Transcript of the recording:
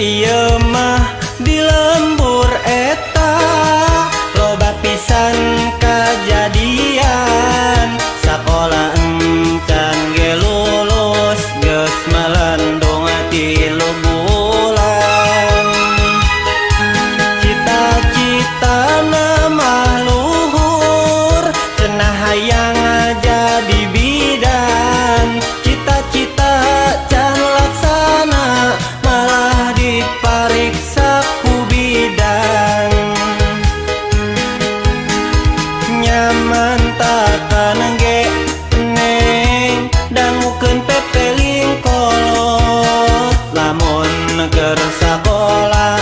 Ieu mah di lembur eta loba pisan kajadian. Sakola encan ge lulus, geus melendung 3 bulan. Cita-cita mah luhur, cenah hayang jadi bidan. Cita-cita can laksana, malah dipariksa ku bidan. Nyaman takkan ge neng dangukeun pepeling kolot. Lamun keur sakola